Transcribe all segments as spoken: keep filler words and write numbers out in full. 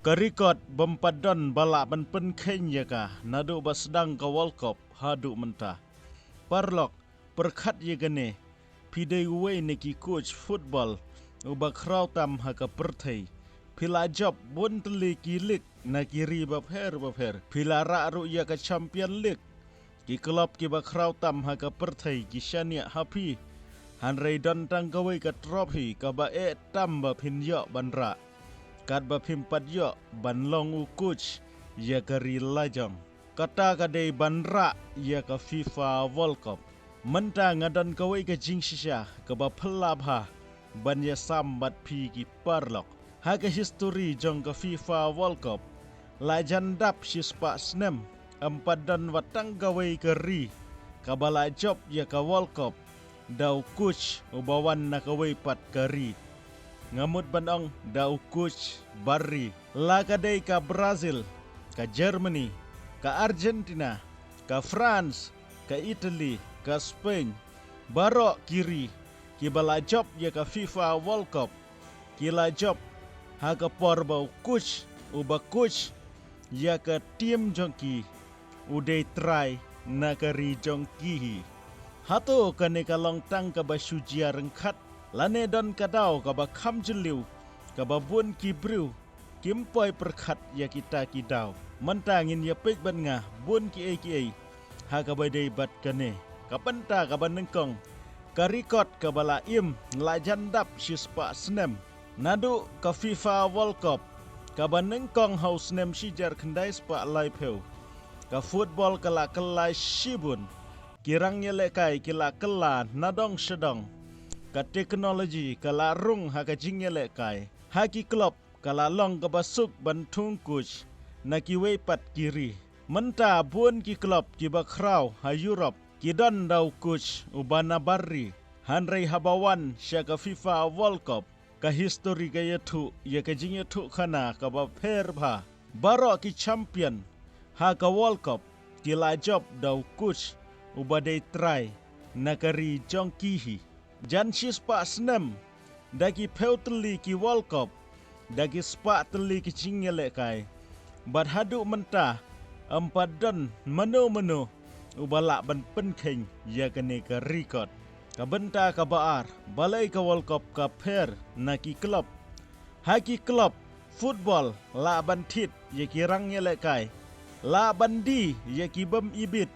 Ka record bym pat don ba lah ban pynkheiñ ïa ka naduh ba sdang ka World Cup haduh mynta. Paralok, pyrkhat ïa kane, phi dei uwei na ki coach football uba khraw tam ha ka pyrthei. Phi la jop bun tylli ki league na ki ri bapher bapher. Phi la rah ruh ïa ka Champion League. Ki club kiba khraw tam ha ka pyrthei ki shaniah ha phi. Hynrei don tang kawei ka trophy kaba eh tam ba phin ïoh ban rah, katba phim pat ïoh ban long u coach ïa ka ri lajong. Kata ka dei ban rah ïa ka FIFA World Cup. Mynta nga don kawei ka jingshisha kaba phylla bha ban ïasam bad phi ki paralok. Ha ka history jong ka FIFA World Cup, la jan dap shispah snem ym pat don wat tang kawei ka ri kaba la jop ïa ka World Cup da u coach uba wan na kawei pat ka ri. Nga mut ban ong da u coach bar ri. La ka dei ka Brazil, ka Germany, ka Argentina, ka France, ka Italy, ka Spain. Baroh ki ri kiba la jop ïa ka FIFA World Cup ki la jop ha ka por ba u coach uba coach ïa ka team jong ki u dei trai na ka ri jong ki hi. Hato kane ka long tang kaba shu jia ryngkat, lane don ka daw kaba kham jylliew kaba bun ki briew kim poi pyrkhat ïa kita ki daw? Mynta ngin ïa peit bad nga bun kiei kiei ha kaba dei bad kane. Ka bynta kaba nyngkong, ka record kaba la im la jan dap shispah snem. Naduh ka FIFA World Cup kaba nyngkong ha u snem shi hajar khyndai spah laiphew, ka football ka la kylla shibun. Ki rang ïalehkai ki la kylla nadong shadong. Ka technology ka la rung ha ka jingïalehkai. Ha ki club ka la long kaba suk ban thung coach na kiwei pat ki ri. Mynta bun ki club kiba khraw ha Europe ki don da u coach uba na bar ri. Hynrei haba wan sha ka FIFA World Cup, ka history ka ïathuh ïa ka jingïathuhkhana kaba pher bha. Baroh ki champion ha ka World Cup ki la jop da u coach uba dei trai na ka ri jong ki hi. Jan shispah snem, da ki phew tylli ki World Cup, da ki spah tylli ki jingïalehkai. Bad haduh mynta ym pat don mano mano uba lah ban pynkheiñ ïa kane ka record. Ka bynta kaba ar, balei ka World Cup ka pher na ki club? Ha ki club football lah ban thied ïa ki rang ïalehkai, lah ban die ïa ki bym ibit.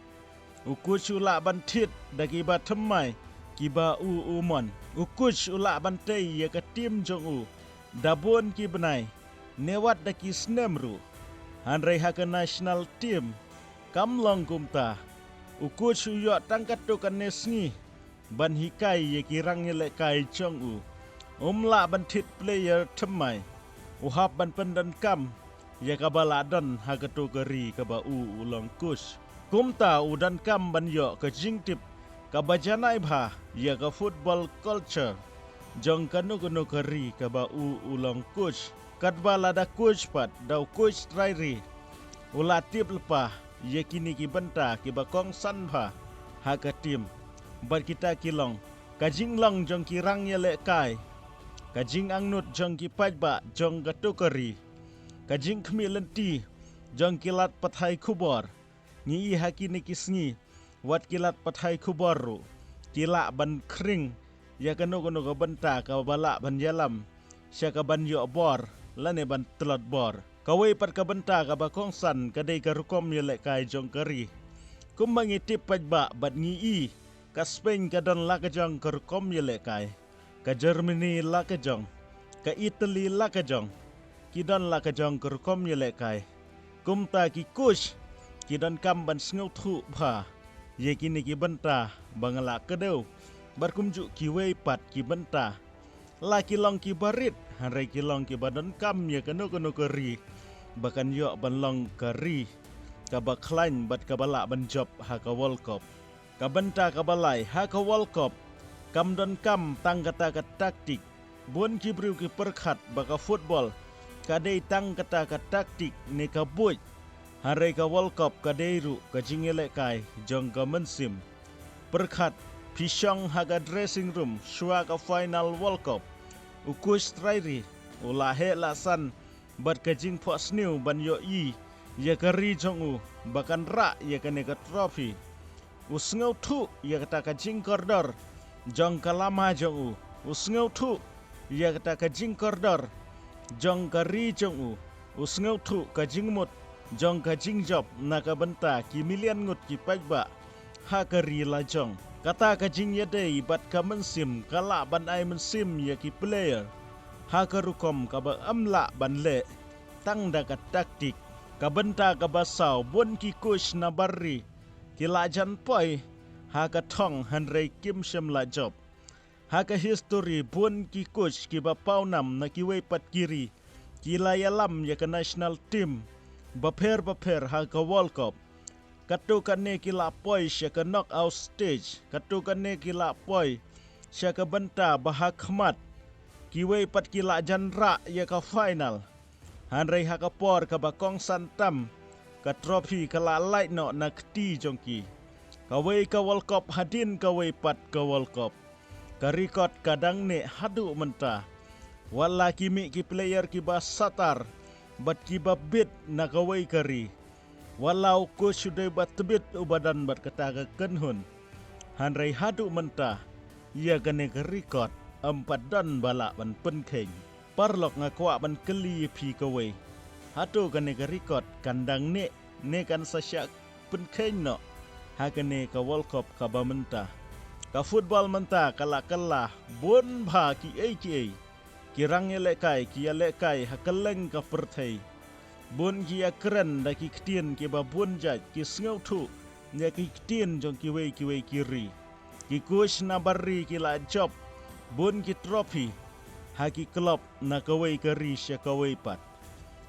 U coach u lah ban thied da kiba thymmai kiba u u mon. U coach u lah ban tei ïa ka team jong u da bun ki bnai ne wat da ki snem ruh. Hynrei ha ka national team kam long kumta. U coach u ïoh tang katto katne sngi ban hikai ïa ki rang ïalehkai jong u. Um lah ban thied player thymmai. U hap ban pyndonkam ïa kaba la don ha kato ka ri kaba u u long coach. Kumta u donkam ban ïoh ka jingtip kaba janai bha ïa ka football culture jong kano kano ka ri kaba u u long coach. Katba lada coach pat da u coach trai ri, u la tip lypa ïa kine ki bynta kiba kongsan bha ha ka team. Bad kita ki long ka jinglong jong ki rang ïalehkai, ka jingangnud jong ki paidbah jong kato ka ri, ka jingkhmih lynti jong ki lad pathai khubor. Ngi i ha kine ki sngi wat ki lad pathai khubor ruh ki lah ban khring ïa kano kano ka bynta kaba lah ban ïalam sha ka ban ïoh bor lane ban tlot bor. Kawei pat ka bynta kaba kongsan ka dei ka rukom ïalehkai jong ka ri. Kumba ngi tip paidbah bad ngi i, ka Spain ka don la ka jong ka rukom ïalehkai. Ka Germany la ka jong, ka Italy la ka jong, ki don la ka jong ka rukom ïalehkai. Kumta ki coach ki donkam ban sngewthuh bha ïa kine ki bynta ba nga la kdew, bad kumjuh kiwei pat ki bynta. La ki long kiba rit, hynrei ki long kiba donkam ïa kano kano ka ri ba kan ïoh ban long ka ri kaba khlaiñ bad kaba lah ban jop ha ka World Cup. Ka bynta kaba lai, ha ka World Cup kam donkam tang kata ka taktik. Bun ki briew ki pyrkhat ba ka football ka dei tang kata ka taktik ne ka buit. Hynrei ka World Cup ka dei ruh ka jingïalehkai jong ka mynsiem. Pyrkhat, phi shong ha ka dressing room shuwa ka final World Cup, u coach trai ri u la heh la san bad ka jingphohsniew ban ïohi ïa ka ri jong u ba kan rah ïa kane ka trophy. U sngewthuh ïa kata ka jingkordor jong ka lama jong u. U sngewthuh ïa kata ka jingkordor jong ka ri jong u. U sngewthuh ka jingmut jong ka jingjop na ka bynta ki million ngut ki paidbah ha ka ri lajong. Kata ka jingïadei bad ka mynsiem ka lah ban ai mynsiem ïa ki player ha ka rukom kaba ym lah ban leh tang da ka taktik. Ka bynta kaba saw, bun ki coach na bar ri ki la jan poi ha ka thong hynrei kim shym la jop. Ha ka history, bun ki coach kiba pawnam na kiwei pat ki ri ki la ïalam ïa ka national team bapher bapher ha ka World Cup. Katto katne ki la poi sha ka knockout stage, katto katne ki la poi sha ka bynta ba ha khmat. Kiwei pat ki la jan rah ïa ka final. Hynrei ha ka por kaba kongsan tam, ka trophy ka la lait noh na kti jong ki. Kawei ka World Cup hadien kawei pat ka World Cup, ka record ka dang neh haduh mynta. Wat la ki mih ki player kiba satar bad kiba bit na kawei ka ri, wat la u coach u dei ba tbit uba don bad kata ka kynhun, hynrei haduh mynta ïa kane ka record ym pat don ba lah ban pynkheiñ. Paralok, nga kwah ban kylli ïa phi kawei, hato kane ka record kan dang neh ne kan sa shah pynkheiñ noh ha kane ka World Cup kaba mynta? Ka football mynta ka la kylla bun bha kiei kiei. Ki rangïalehkai ki ïalehkai ha kylleng ka pyrthei. Bun ki ïakren da ki ktien kiba bun jait, ki sngewthuh ïa ki ktien jong kiwei kiwei ki ri. Ki coach na bar ri ki la jop bun ki trophy ha ki club na kawei ka ri sha kawei pat.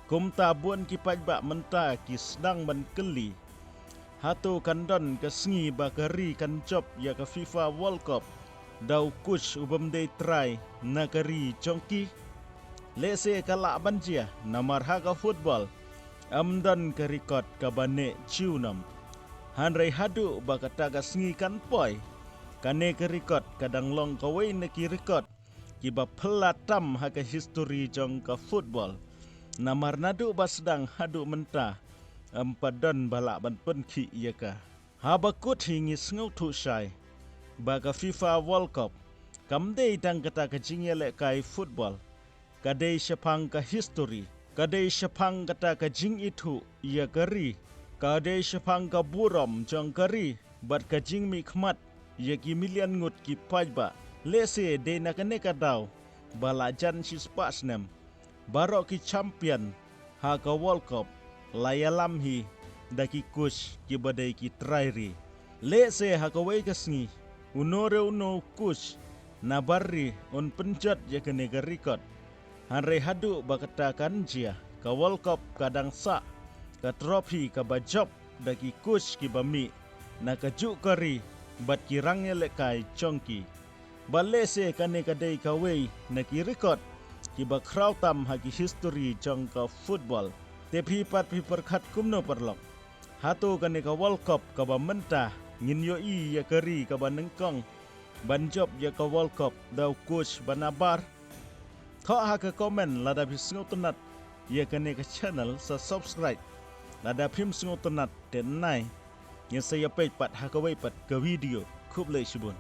Kumta bun ki paidbah mynta ki sdang ban kylli, hato kan don ka sngi ba ka ri kan jop ïa ka FIFA World Cup da u coach u bym dei trai na ka ri jong ki? Lehse ka lah ban jia, namar ha ka football ym don ka record kaba neh junom. Hynrei haduh ba kata ka sngi kan poi, kane ka record ka dang long kawei na ki record kiba phylla tam ha ka history jong ka football. Namar naduh ba sdang haduh mynta, ym pat don ba lah ban pynkhih ïa ka. Haba kut hi, ngi sngewthuh shai ba ka FIFA World Cup kam dei tang kata ka jingïalehkai football. Ka dei shaphang ka history, ka dei shaphang kata ka jingithuh ïa ka ri, ka dei shaphang ka burom jong ka ri bad ka jingmihkhmat ïa ki million ngut ki paidbah. Lehse dei na kane ka daw ba la jan shispah snem, baroh ki champion ha ka World Cup la ïalam hi da ki coach kiba dei ki trai ri. Lehse ha kawei ka sngi, uno re uno u coach na bar ri un pynjot ïa kane ka record. Hynrei haduh ba kata kan jia, ka World Cup ka dang sah, ka trophy kaba jop da ki coach kiba mih na kajuh ka ri bad ki rangïalehkai jong ki. Bad lehse kane ka dei kawei na ki record kiba khraw tam ha ki history jong ka football. Te phi pat phi pyrkhat kumno, paralok? Hato kane ka World Cup kaba mynta ngin ïohi ïa ka ri kaba nyngkong ban jop ïa ka World Cup da u coach ba nabar? Thoh ha ka comment lada phi sngewtynnat ïa kane ka channel, sa subscribe lada phim sngewtynnat, te nai ngin sa ïapeit pat ha kawei pat ka video. Khublei shibun.